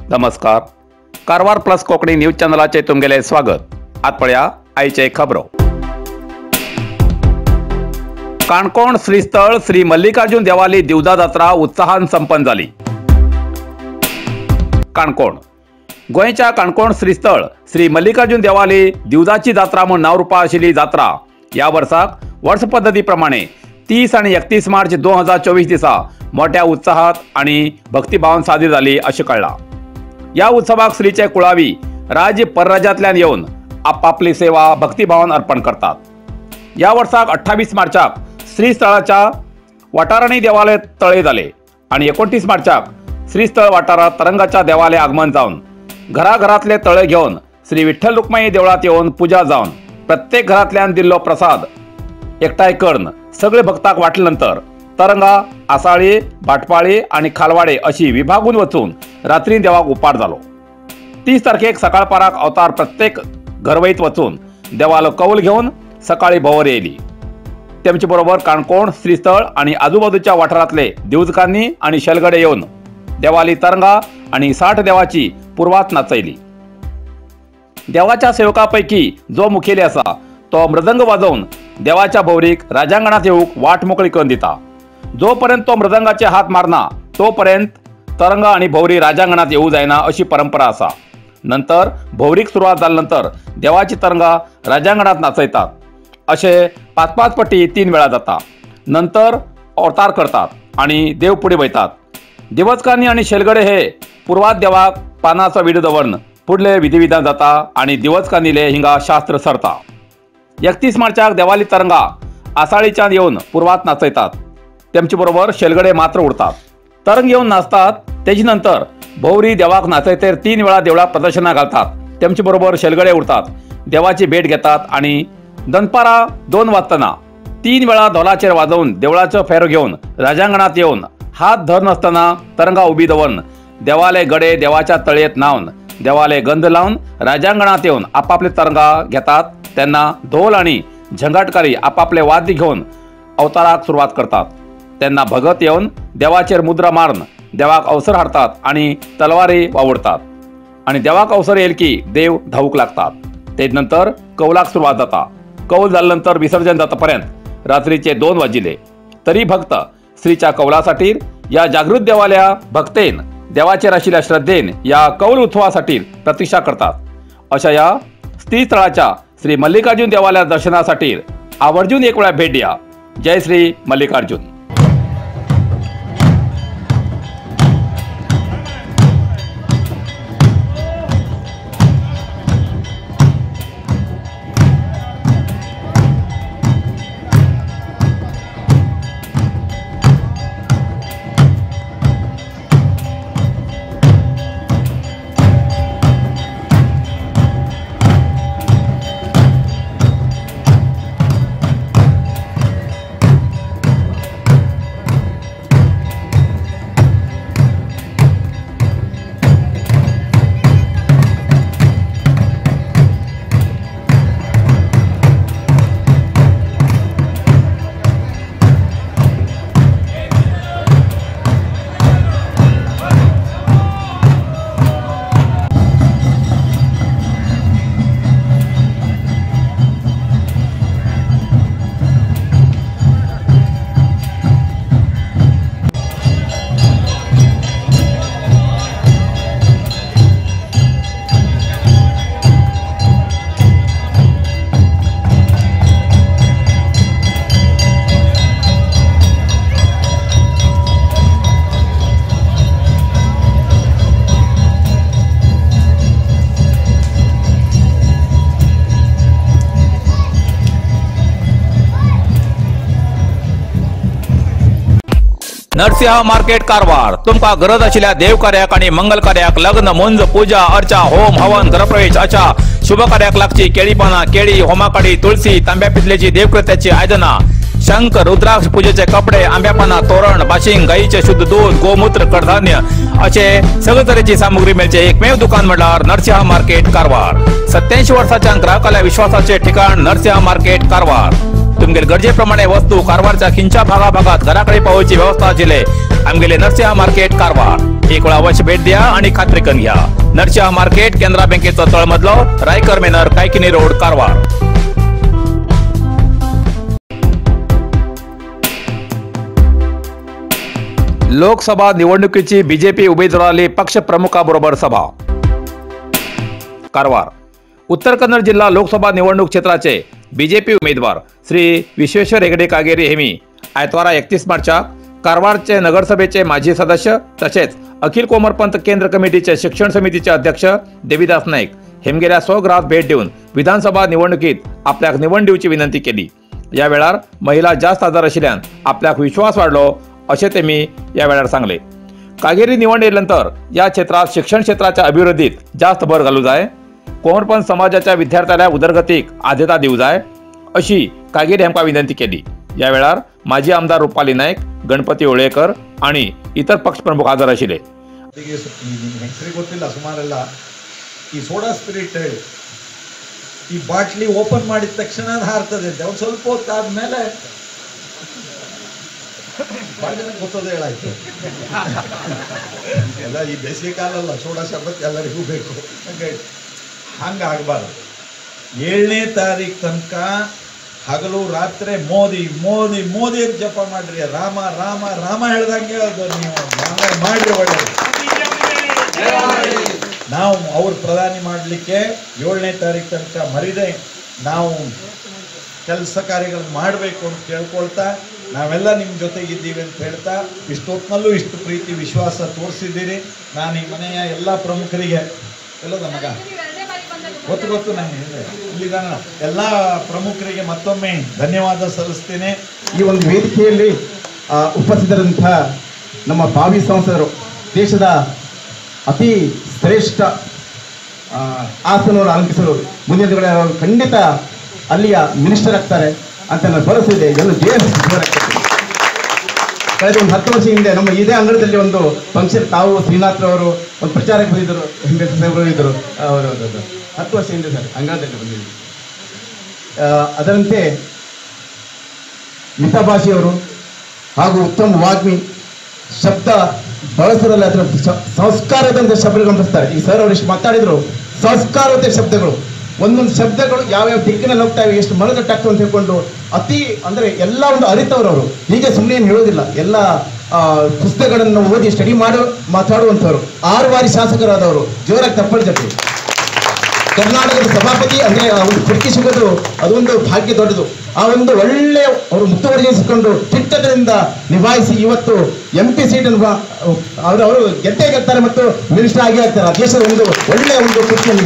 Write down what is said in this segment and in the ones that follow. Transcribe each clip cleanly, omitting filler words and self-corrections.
नमस्कार, Karwar plus Konkani news चॅनलाचे तुमगेले स्वागत। आत पळया आयचे खबरो। काणकोण श्रीस्थळ श्री मल्लिकार्जुन देवाली दिवजा जात्रा उत्साहान संपन्न जाली। काणकोण गोंयच्या काणकोण श्रीस्थळ श्री मल्लिकार्जुन देवाली दिवजाची जात्रा म्हूण नांवरुपा आशिल्ली जात्रा ह्या वर्साक वर्स पद्दती प्रमाणे 30 आनी 31 मार्च 2024 दिसा मोठ्या उत्साहात आनी भक्तिभावान सादर जाली अशें कळ्ळां। या उत्सवाक श्रीचे कुळावी राज्य परराज्यांतल्यान येवन आपापली सेवा भक्तिभावान अर्पण करतात। या वर्साक 28 मार्चाक श्रीस्थळाच्या वाठारांनी देवालय तळे जाले आणि 29 मार्चाक श्रीस्थळ वाठारात तरंगाच्या देवालय आगमन जावन घराघरातले तळे घेवन श्री विठ्ठल रुक्माई देवळात येवन पूजा जावन प्रत्येक घरांतल्यान दिल्लो प्रसाद एकठांय करून सगळे भक्ताक वाटले नंतर तरंगा आसाळी भाटपाळी आणि खालवाडे अशी विभागून वचून रात्री देवाक उपाट जालो। 30 तारखेक सकाळपाराक अवतार प्रत्येक घरवईत वचून देवालो कौल घेवन सकाळी भोंवर येयली। तेमचे बरोबर काणकोण श्रीस्थळ आणि आजूबाजूच्या वाठारांतले दिवजकांनी आणि शेलगडे येवन देवाली तरंगा आणि 60 देवाची पुर्वात नाचयली। देवाच्या सेवकापैकी जो मुखेली आसा तो मृदंग वाजोवन देवाच्या भोवरीक राजांगणात येवंक वाट मोकळी करून दिता। जोपर्यंत तो मृदंगाचे हात मारना तोपर्यंत तरंगा आणि भोवरी राजांगणात येऊ जायना अशी परंपरा आसा। नंतर भोवरीक सुरवात जाल्या नंतर देवाची तरंगा राजांगणात नाचयतात। असे 5-5 पटी 3 वेळा जाता। नंतर अवतार करतात आणि देव पुढे वयतात। दिवजकांनी आणि शेलगडे हे पुर्वात देवाक पानाचो विडो दवरून फुडले विधिविधान जाता आणि दिवजकांनीले हिंगा शास्त्र सरता। 31 मार्चाक देवाली तरंगा आसाळीच्यान येवन पुर्वात नाचयतात। तेमचे बरोबर शेलगडे मात्र उरतात। तरंग येवन नाचतात। तेजे नंतर भोवरी देवाक नाचयतेर 3 वेळा देवळाक प्रदर्शना घालतात। तेमचे बरोबर शेलगडे उरतात, देवाची भेट घेतात आणि दनपारा 2 वाजताना 3 वेळा धोलाचेर वाजोवन देवळाचो फेरो घेवन राजांगणात येवन हात धर नासतना तरंगा उबी दवरून देवाले गडे देवाच्या तळयेत न्हावन देवाले गंध लावन राजांगणात येवन आपापले तरंगा घेतात। तेन्ना धोल आणि झंगाटकारी आपापले वाद्य घेवन अवताराक सुरवात करतात। तेन्ना भगत येवन देवाचेर मुद्रा मारून देवाक अवसर हाडतात आणि तलवारी वावुडतात आणि देवाक अवसर येईल की देव धावूक लागतात। ते नंतर कौलाक सुरवात जाता। कौल जाल्या नंतर विसर्जन जातापर्यंत रात्रीचे 2 वाजिले तरी भक्त श्रीच्या कौलासाठी या जागृत देवाल्या भक्तेन देवाचेर आशिल्ल्या श्रद्धेन या कौल उत्सवासाठी प्रतीक्षा करतात। अशा या श्रीस्थळाच्या श्री मल्लिकार्जुन देवाल्या दर्शनासाठी आवर्जून एक वेळा भेट द्या। जय श्री मल्लिकार्जुन। नरसिंह मार्केट कारवार तुमका गरज आशिल्ल्या देवकार्याक आणि मंगल कार्याक लग्न मुंज पूजा अर्चा होम हवन घरप्रवेश अशा शुभ कार्याक लागची केळी पानां केळी होमाकाडी तुळसी तांब्या पितलेची देवकृत्याची आयदनां शंख, रुद्राक्ष, पूजेचे कपडे, आंब्या पानां, तोरण, बाशिंग, गायीचे शुद्ध दूध, गोमूत्र, कडधान्य असे सगळे तरेची सामुग्री मेळचे एकमेव दुकान म्हणल्यार नरसिंहा मार्केट कारवार। 87 वर्साच्या ग्राहकाल्या विश्वासाचे ठिकाण नरसिंहा मार्केट कारवार। तुमगेले गरजे प्रमाणे वस्तू कारवारच्या खिंच्या भागा भागात घराकडे पावोवची व्यवस्था आशिल्ले आमगेले नरसिंहा मार्केट कारवार। एक वेळा अवश्य भेट द्या आणि खात्री करून घ्या। नरसिंहा मार्केट, केनरा बँकेचो तळमजलो, रायकर मेनर, कायकिनी रोड, कारवार। लोकसभा निवडणुकीची बीजेपी उमेदवाराली पक्षप्रमुखाबरोबर सभा। कारवार उत्तर कन्नड जिल्हा लोकसभा निवडणूक क्षेत्राचे बीजेपी उमेदवार श्री विश्वेश्वर हेगडे कागेरी हेमी आयतवारा 31 मार्चाक कारवारचे नगरसभेचे माजी सदस्य तसेच अखिल कोमरपंत केंद्र कमिटीचे शिक्षण समितीचे अध्यक्ष देवीदास नाईक हेमगेल्या स्वगृहात भेट देऊन विधानसभा निवडणुकीत आपल्याक निवड दिवची विनंती केली। या वेळार महिला जास्त आजार आशिल्ल्यान आपल्याक विश्वास वाडलो अशें तेमी या वेळार सांगले। कागेरी निवड येयल्यानंतर या क्षेत्रात शिक्षण क्षेत्राच्या अभिवृद्धीत जास्त भर घालू जाय, कोमरपंत समाजाच्या विद्यार्थ्याला उदरगतीक आद्यता दिवं जाय अशी कागेरी हांकां विनंती केली। या वेळार माजी आमदार रुपाली नाईक, गणपती ओळेकर आणि इतर पक्षप्रमुख हजर आशिल्ले। ಹೆಂಗಸರಿಗೆ ಗೊತ್ತಿಲ್ಲ ಸುಮಾರೆಲ್ಲ ಈ ಸೋಡಾ ಸ್ಪಿರಿಟ್ ಹೇಳಿ ಈ ಬಾಟ್ಲಿ ಓಪನ್ ಮಾಡಿದ ತಕ್ಷಣ ಅದು ಹಾರ್ತದೆ ಅಂತ. ಒಂದು ಸ್ವಲ್ಪ ಹೊತ್ತಾದ್ಮೇಲೆ ಭಾಳ ಜನಕ್ಕೆ ಗೊತ್ತದೇ ಹೇಳಾಯ್ತು. ಎಲ್ಲ ಈ ಬೇಸಿಗೆ ಕಾಲಲ್ಲ, ಸೋಡಾ ಶರ್ಬತ್ ಎಲ್ಲರಿಗೂ ಬೇಕು. ಹಂಗಾಗಿ ಹಂಗೆ ಆಗಬಾರ್ದು. 7ನೇ ತಾರೀಕು ತನಕ ಹಗಲು ರಾತ್ರಿ ಮೋದಿ ಮೋದಿ ಮೋದಿ ಅಂತ ಜಪ ಮಾಡ್ರಿ, ರಾಮ ರಾಮ ರಾಮ ಹೇಳ್ದಂಗೆ ಅದು ನೀವು ಮಾಡ್ರಿ, ಒಳ್ಳೆಯದು. ನಾವು ಅವ್ರು ಪ್ರಧಾನಿ ಮಾಡಲಿಕ್ಕೆ 7ನೇ ತಾರೀಕು ತನಕ ಮರಿದೆ ನಾವು ಕೆಲಸ ಕಾರ್ಯಗಳನ್ನು ಮಾಡಬೇಕು ಅಂತ ಕೇಳ್ಕೊಳ್ತಾ, ನಾವೆಲ್ಲ ನಿಮ್ಮ ಜೊತೆಗಿದ್ದೀವಿ ಅಂತ ಹೇಳ್ತಾ, ಇಷ್ಟೊತ್ತಿನಲ್ಲೂ ಇಷ್ಟು ಪ್ರೀತಿ ವಿಶ್ವಾಸ ತೋರಿಸಿದ್ದೀರಿ. ನಾನು ಈ ಮನೆಯ ಎಲ್ಲ ಪ್ರಮುಖರಿಗೆ, ಎಲ್ಲದ ಮಗ ಗೊತ್ತು ಗೊತ್ತು ನಾನು ಹೇಳಿದೆ ಇಲ್ಲಿದ್ದಾನ, ಎಲ್ಲ ಪ್ರಮುಖರಿಗೆ ಮತ್ತೊಮ್ಮೆ ಧನ್ಯವಾದ ಸಲ್ಲಿಸ್ತೇನೆ. ಈ ಒಂದು ವೇದಿಕೆಯಲ್ಲಿ ಉಪಸ್ಥಿತರಂತಹ ನಮ್ಮ ಭಾವಿ ಸಂಸದರು, ದೇಶದ ಅತಿ ಶ್ರೇಷ್ಠ ಆಸನವನ್ನು ಅಲಂಕರಿಸಲು ಮುಂದಿನ ದಿನಗಳಲ್ಲಿ ಖಂಡಿತ ಅಲ್ಲಿಯ ಮಿನಿಸ್ಟರ್ ಆಗ್ತಾರೆ ಅಂತ ನಾನು ಭರವಸೆ ಇದೆ. ಎಲ್ಲ ಜೆ ಎಸ್ ಕಳೆದ ಒಂದು 10 ವರ್ಷ ಹಿಂದೆ ನಮ್ಮ ಇದೇ ಅಂಗಳದಲ್ಲಿ ಒಂದು ಫಂಕ್ಷನ್ ತಾವು ಶ್ರೀನಾಥ್ರವರು ಒಂದು ಪ್ರಚಾರಕ್ಕೆ ಬಂದಿದ್ದರು, ಹಿಂದೆ ಸಾಹೇಬರು ಇದ್ದರು, ಅವರು 10 ವರ್ಷ ಹಿಂದೆ ಸರ್ ಅಂಗಳದಲ್ಲಿ ಬಂದಿದ್ದರು. ಅದರಂತೆ ಮಿತಭಾಷೆಯವರು ಹಾಗೂ ಉತ್ತಮ ವಾಗ್ಮಿ, ಶಬ್ದ ಬಳಸೋದ್ರಲ್ಲಿ ಅದರ ಸಂಸ್ಕಾರದಂತೆ ಶಬ್ದಗಳನ್ನು ಬಳಸ್ತಾರೆ. ಈಗ ಸರ್ ಅವರು ಇಷ್ಟು ಮಾತಾಡಿದರು, ಸಂಸ್ಕಾರವಂತ ಶಬ್ದಗಳು, ಒಂದೊಂದು ಶಬ್ದಗಳು ಯಾವ್ಯಾವ ದಿಕ್ಕಿನಲ್ಲಿ ಹೋಗ್ತಾ ಇವೆ, ಎಷ್ಟು ಮನದಟ್ಟಾಗ್ತವೆ ಅಂತ ಹೇಳ್ಕೊಂಡು ಅತಿ ಅಂದರೆ ಎಲ್ಲ ಒಂದು ಅರಿತವರು ಅವರು. ಹೀಗೆ ಸುಮ್ಮನೆ ಏನು ಹೇಳೋದಿಲ್ಲ, ಎಲ್ಲ ಪುಸ್ತಕಗಳನ್ನು ಓದಿ ಸ್ಟಡಿ ಮಾಡೋ ಮಾತಾಡುವಂಥವ್ರು. 6 ಬಾರಿ ಶಾಸಕರಾದವರು, ಜೋರಾಗಿ ತಪ್ಪಲು ಜೊತೆ ಕರ್ನಾಟಕದ ಸಭಾಪತಿ ಅಂದರೆ ಒಂದು ಕುರ್ಚಿ ಸಿಗೋದು ಅದೊಂದು ಭಾಗ್ಯ ದೊಡ್ಡದು. ಆ ಒಂದು ಒಳ್ಳೆಯ ಅವರು ಮುತುವರ್ಜಿಸಿಕೊಂಡು ಚಿಟ್ಟದಿಂದ ನಿಭಾಯಿಸಿ ಇವತ್ತು ಎಂ ಪಿ ಸೀಟನ್ನು ಅವರು ಗೆದ್ದೇ ಗೆಲ್ತಾರೆ ಮತ್ತು ಮಿನಿಸ್ಟರ್ ಆಗಿ ಆಗ್ತಾರೆ. ಆ ದೇಶದ ಒಂದು ಒಳ್ಳೆಯ ಒಂದು ಕುರ್ಚಿಯನ್ನು.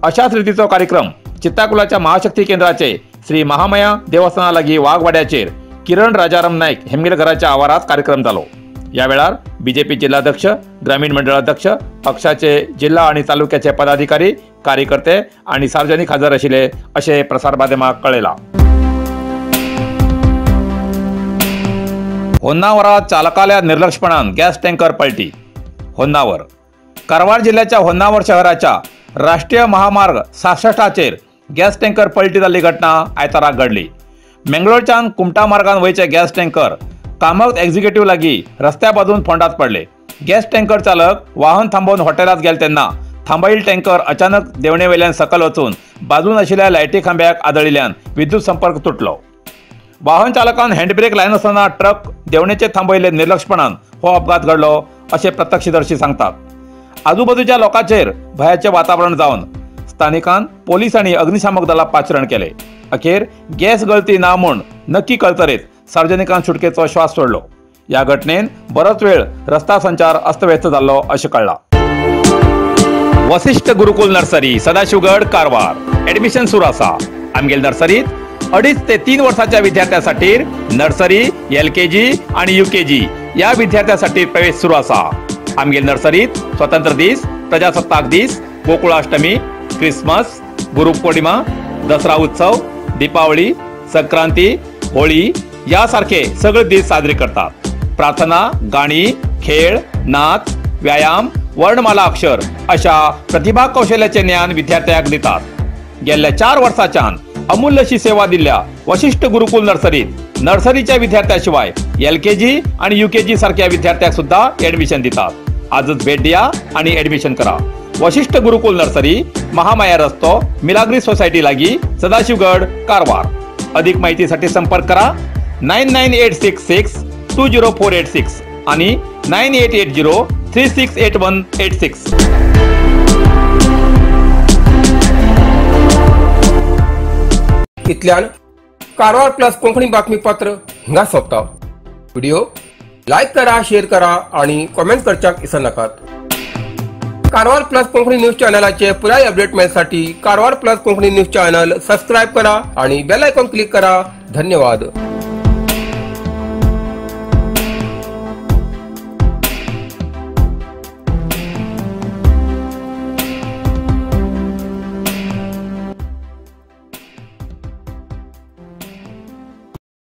अशाच रीतीचो कार्यक्रम चित्ताकुलाच्या महाशक्ती केंद्राचे श्री महामाया देवस्थाना लागीं वाघवाड्याचेर किरण राजाराम नाईक हेमगेल घराच्या आवारात कार्यक्रम जालो. या वेळार बीजेपी जिल्हाध्यक्ष, ग्रामीण मंडळाध्यक्ष, पक्षाचे जिल्हा आणि तालुक्याचे पदाधिकारी, कार्यकर्ते आणि सार्वजनिक हजर आशिल्ले अशें प्रसार माध्यमाक कळयलां. होन्नावरात चालकाल्या निर्लक्षपणान गॅस टँकर पलटी. होन्नावर कारवार जिल्ह्याच्या होन्नावर शहराच्या राष्ट्रीय महामार्ग 66 गॅस टँकर पलटी जाल्ली घटना आयताराक घडली. मेंगलोरच्यान कुमटा मार्गान वयचे गॅस टँकर कामत एक्झिक्युटिव्ह लागी रस्त्या बाजून फोंडात पडले. गॅस टँकर चालक वाहन थांबोवन हॉटेलात गेले तेन्ना थांबयिल्लो टँकर अचानक देंवणे वयल्यान सकल वचून बाजून आशिल्ल्या लायटी खांब्याक आदळिल्ल्यान विद्युत संपर्क तुटलो. वाहन चालकान हँडब्रेक लायनासतना ट्रक देंवणेचेर थांबयिल्ले निर्लक्षपणान हो अपघात घडलो अशें प्रत्यक्षदर्शी सांगतात. आजूबाजूच्या लोकांचेर भयाचे वातावरण जावन स्थानिकान पोलीस आणि अग्निशामक दलाक पाचारण केले. अखेर गॅस गळती ना म्हूण नक्की कळतरेच सार्वजनिकान सुटकेचो श्वास सोडलो. ह्या घटनेन बरोच वेळ रस्ता संचार अस्तव्यस्त जाल्लो अशें कळ्ळां. वसिष्ठ गुरुकुल नर्सरी, सदाशिवगड, कारवार. एडमिशन सुरू आसा. आमगेल नर्सरीत 2.5 ते 3 वर्षाच्या विद्यार्थ्यांसाठी नर्सरी, LKG आणि UKG या विद्यार्थ्यांसाठी प्रवेश सुरू आसा. आमगेल नर्सरीत स्वतंत्र दीस, प्रजासत्ताक दीस, गोकुळाष्टमी, क्रिसमस, गुरुपौर्णिमा, दसरा उत्सव, दीपावली, संक्रांती, होळी या सारखे सगळे दीस साजरे करतात. प्रार्थना, गाणी, खेळ, नाच, व्यायाम, वर्णमाला अक्षर अशा प्रतिभा कौशल्याचे ज्ञान विद्यार्थ्यांक दितात. गेल्या 4 वर्साच्यान अमूल्यशी सेवा दिल्ल्या वशिष्ठ गुरुकुल नर्सरीत नर्सरीच्या विद्यार्थ्याशिवाय LKG आणि UKG सारख्या विद्यार्थ्यांक सुद्धा ऍडमिशन दितात. आजच भेट द्या आणि ऍडमिशन करा. वशिष्ठ गुरुकुल नर्सरी, महामाया रस्तो, मिलाग्री सोसायटी लागी, सदाशिवगड, कारवार. अधिक माहितीसाठी संपर्क करा 998662 0486 आणि 9880368186. इतल्यान कारवार प्लस कोंकणी बातमीपत्र हिंगा सोंपता. व्हिडिओ लायक करा, शेअर करा आणि कॉमेंट करच्याक विसरनाकात. कारवार प्लस कोंकणी न्यूज चॅनलाचे पुराय update मेळसाठी Karwar plus Konkani news channel subscribe करा आणि बेल आयकॉन क्लिक करा. धन्यवाद.